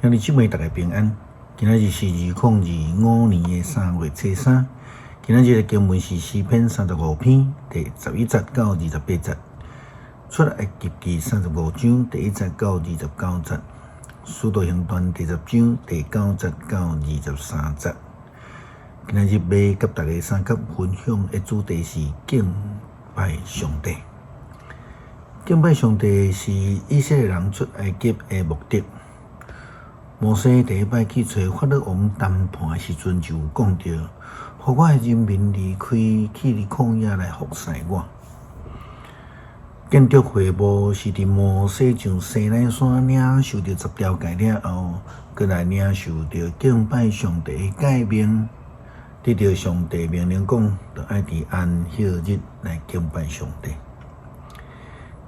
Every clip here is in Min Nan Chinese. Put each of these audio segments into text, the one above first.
兄弟姊妹，大家平安。今仔日是2025年的3月初3。今仔日的經文是詩篇35篇第11節到28節，出埃及記35章第1節到29節，使徒行傳第10章第9節到23節。今仔日欲佮大家相佮分享的主題是敬拜上帝。敬拜上帝是以色列人出埃及的目的。摩西第一擺去揣法老王談判的時陣，就有講著，予我的人民離開，去佇曠野來服侍我。建築會幕是佇摩西上西奈山領受著十條誡了後，閣來領受著敬拜上帝的誡命，得著上帝命令講，著愛佇安息日來敬拜上帝。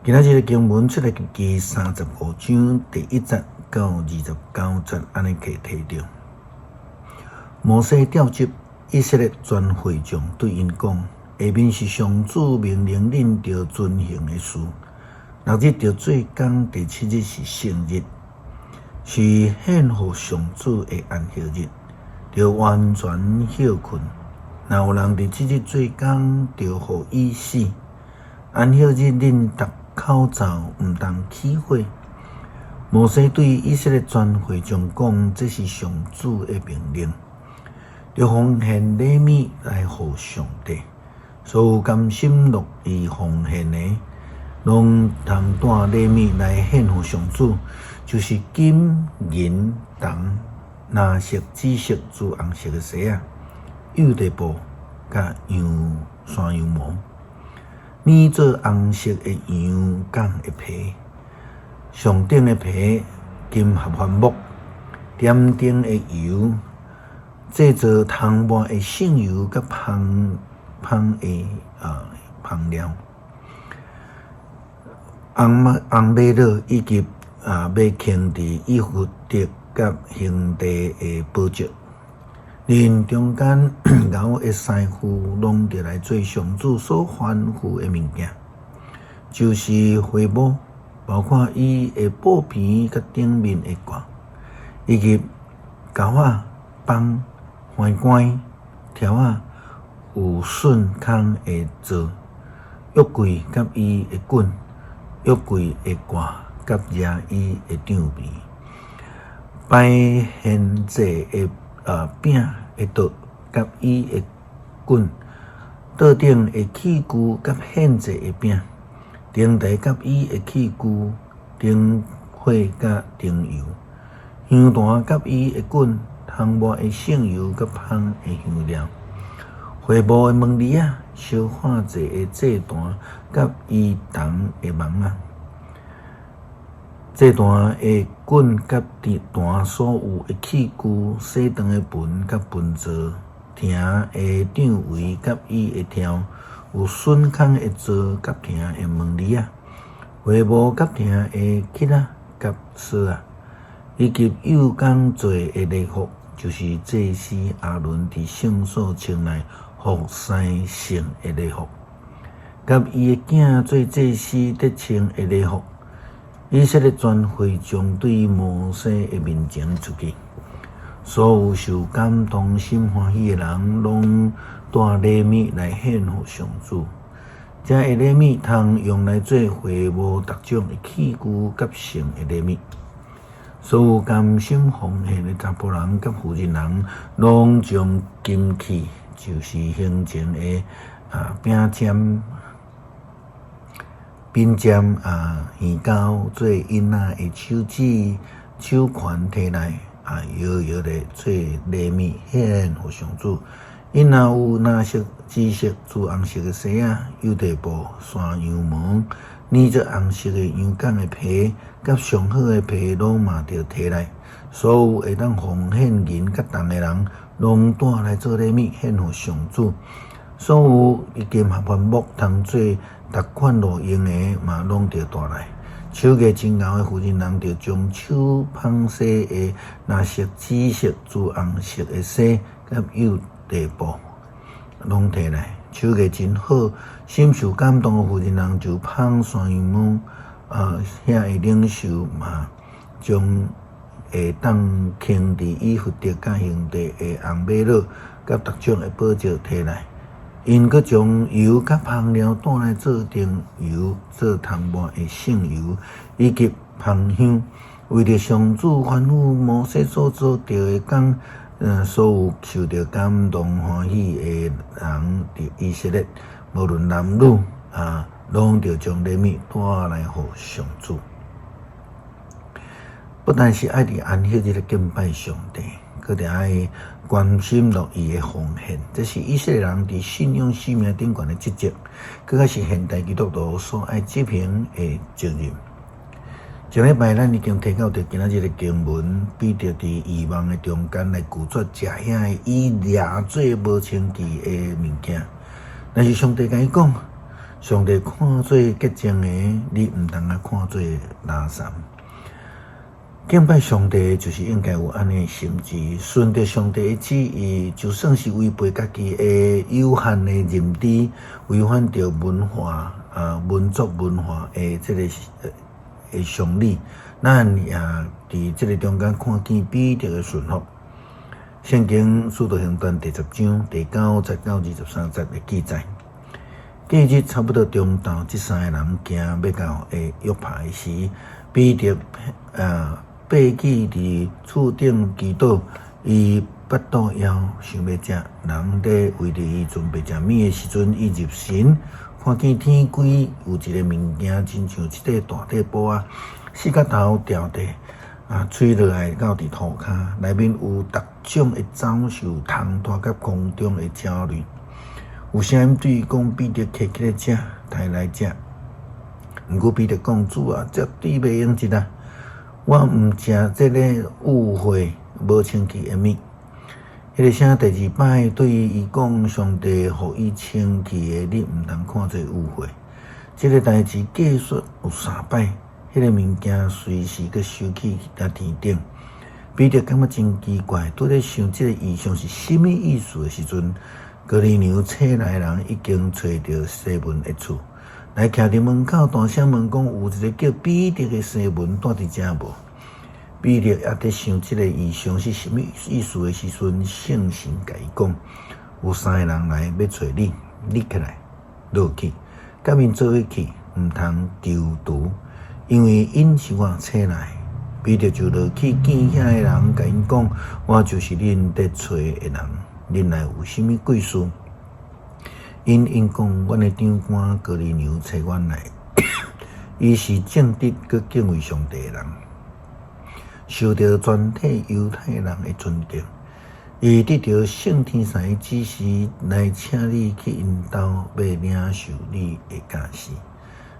今仔日的經文出埃及記35章第1節到29節，按呢記提著。摩西召集以色列全會眾，對𪜶講：下面是上主命令恁著遵行的事。六日著做工，第七日是聖日，是獻予上主的安息日，著完全歇睏。若有人佇這日做工，著予伊死。安息日恁逐口灶毋通起火。摩西對以色列全會眾講：這是上主的命令，著奉獻禮物來予上帝。所有甘心樂意奉獻的，攏通帶禮物來獻予上主，就是金銀銅、藍色、紫色、朱紅色的紗仔、幼地布佮羊山羊毛，染做紅色的羊角的皮，上等的皮，金合歡木，點燈的油，製造塗抹的聖油佮香香的香料，紅瑪紅瑪瑙以及欲穿佇以弗得佮胸地的寶石。恁中間賢的師傅攏著來做上主所吩咐的物件，就是會幕，包括伊的布棚佮頂面的蓋，以及鉤仔、枋、橫杆、柱仔、有榫孔的座、約櫃佮伊的滾、約櫃的蓋佮遮伊的帳篷、擺獻祭的餅的桌佮伊的滾，桌頂的器具佮獻祭的餅，燈台佮伊的器具，燈火佮燈油，香壇佮伊的滾，塗抹的聖油佮芳的香料，會幕的門簾仔，燒化祭的祭壇佮伊銅的網仔。祭壇的滾佮壇所有的器具，洗浣的盆佮盆座，亭的帳帷佮伊的柱，有榫孔的座佮亭的門簾仔，會幕佮亭的欹仔佮索仔，以及幼工做的禮服，就是祭司亞倫佇聖所穿來服侍神的禮服，佮伊的囝做祭司得穿的禮服。以色列全會眾對摩西的面前出去，所有受感動、心歡喜的人，攏帶禮物來獻予上主。這个禮物通用來做會幕逐種的器具佮聖的禮物。所有甘心奉獻的查埔人佮婦人人，攏將金器，就是胸前的餅針。鬢針耳鈎做嬰仔的手指、手環提來搖搖咧做禮物獻予上主。𪜶若有藍色、紫色、朱紅色的紗仔、幼地布、山羊毛、染做紅色的羊角的皮，佮上好的皮，攏嘛著提來。所有會當奉獻銀佮銅的人，攏帶來做禮物獻予上主。所有金合歡木通做逐款路用的嘛，攏著帶來。手藝真𠢕的婦人人，著將手紡紗的藍色、紫色、朱紅色的紗佮幼地布攏提來。手藝真好、心受感動的婦人人，就紡山羊毛。遐的領袖嘛，將會當囥佇以弗得佮兄弟的紅瑪瑙佮逐種的寶石提來。𪜶閣將油佮香料帶來做燈油、做塗抹的聖油，以及芳香。為著上主吩咐摩西所做著的工，所有受著感動歡喜的人，佇以色列，無論男女，攏著將禮物帶來予上主。不但是愛佇安息日來敬拜上帝，閣著愛關心樂意的奉獻。這是以色列人佇信仰生命頂懸的職責，閣較是現代基督徒所愛執行的責任。上禮拜咱已經提到著今仔日的經文，彼得佇異夢的中間來拒絕食遐个以掠做無清氣的物件。但是上帝共伊講，上帝看做潔淨的，你毋通啊看做垃圾。敬拜上帝就是應該有按呢的心志，順著上帝的旨意，就算是違背家己的有限的認知，違反著文化啊民族文化的這个的常理，咱也佇這个中間看見彼得的順服。聖經使徒行傳第十章第九節到23節的記載。隔日差不多中晝，這三个人行欲到約帕的時，彼得爬起佇厝頂祈禱，伊腹肚枵，想欲食，人咧為著伊準備食物的時陣，伊入神，看見天開，有一個物件，親像一塊大塊布仔，四角頭吊著，垂落來到佇塗跤，內面有逐種的走獸、蟲豸佮空中的鳥類。有聲音對伊講：彼得，起來食，刣來食。毋過彼得講：主啊，絕對袂用得啊！我毋食這个污穢無清氣的物。彼个聲第二擺對伊講：上帝予伊清氣的，你毋通看做污穢。這个代誌過煞有三擺，彼个物件隨時閣收起佇天頂。彼得感覺真奇怪，拄咧想這个異象是啥物意思的時陣，哥尼流差來人已經揣著西門的厝，來徛佇門口，大聲問講：有一個叫彼得的西門蹛佇遮無？彼得猶佇想這个異象是啥物意思的時陣，聖神共伊講：有三个人來欲揣你，你起來落去，佮𪜶做伙去，毋通躊躇，因為𪜶是我差來。彼得就落去見遐个人，共𪜶講：我就是恁佇揣的人，恁來有啥物貴事？𪜶應講：阮的長官哥尼流差阮來，伊是正直閣敬畏上帝的人，受著全體猶太人的尊敬。伊得著聖天使的指示，來請你去𪜶兜，欲領受你的教示。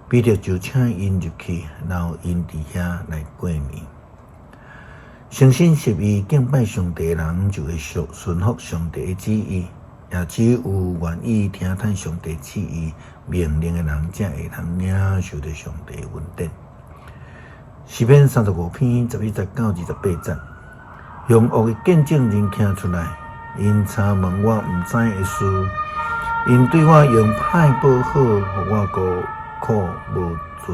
彼得就請𪜶入去，留𪜶佇遐來過暝。誠心實意敬拜上帝的人，就會順服上帝的旨意；也只有願意聽從上帝旨意命令的人，才會通領受著上帝的恩典。詩篇35篇11節到28節，凶惡的見證人徛出來，𪜶查問我毋知的事，𪜶對我用歹報好，予我孤苦無助。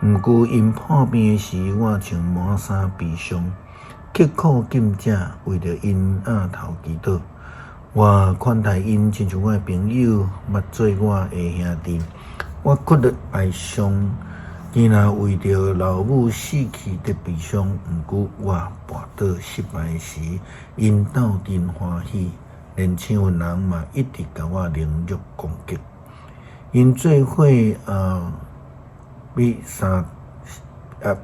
毋過𪜶破病的時，我穿麻衫悲傷，刻苦禁食，為著𪜶額頭祈禱。我款待𪜶，親像我的朋友，捌做我的兄弟。我骨力哀傷，敢若為著老母死去的悲傷。毋過我跋倒失敗時，𪜶鬥陣歡喜，連親份人嘛一直共我凌辱攻擊。𪜶做伙比三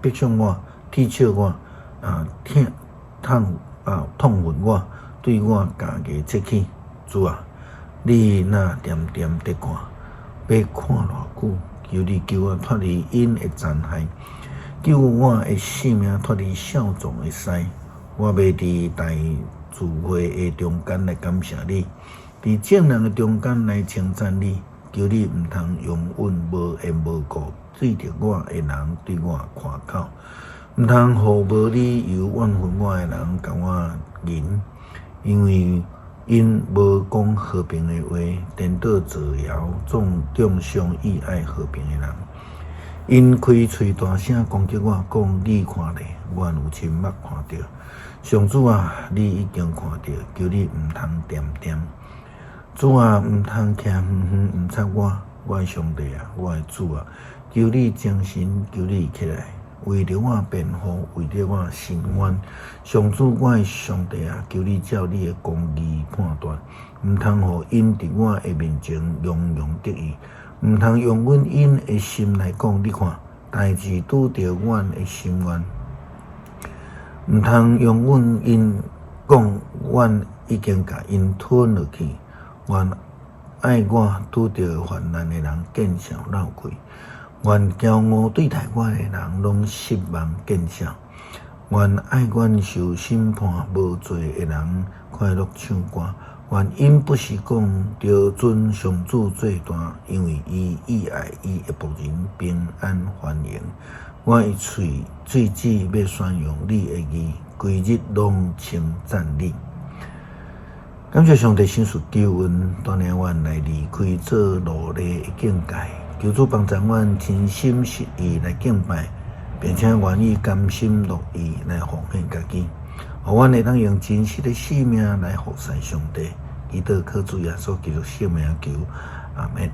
逼上我，恥笑我，痛痛痛恨我，對我咬牙切齒。主啊，你若恬恬佇看，欲看偌久？求你救我脫離𪜶的殘害，救我的性命脫離少壯的鰓。我欲佇大聚會的中間來感謝你，佇眾人的中間來稱讚你。求你毋通容忍無緣無故對著我的人對我誇口，毋通予無理由怨恨我的人共我認，因為𪜶無講和平的話，顛倒造謠，中傷意愛和平的人。𪜶開喙大聲攻擊我，講你看咧，阮有親目看著。上主啊，你已經看著，求你毋通恬恬。主啊，毋通徛遠遠毋插我，我的上帝啊，我的主啊，求你精神，求你起來，為著我辯護，為著我伸冤。上主，我的上帝啊，求你照你的公義判斷，毋通予𪜶佇我的面前洋洋得意，毋通用阮𪜶的心來講，你看，代誌拄著阮的深淵，毋通容阮𪜶講，阮已經共𪜶吞落去。願愛我拄著患難的人見笑鬧氣，願驕傲對待我的人攏失望見笑，願愛阮受審判無罪的人快樂唱歌，願𪜶不時講著尊上主做大，因為伊意愛伊的僕人平安繁榮。我的喙嘴舌欲宣揚你的義，規日攏稱讚你。感謝上帝賞賜救恩，帶領阮來離開做奴隸的境界。求主幫助阮真心實意來敬拜，並且願意甘心樂意來奉獻家己，予阮會當用真實的生命來服侍上帝。祈禱靠主耶穌基督聖名求，阿們。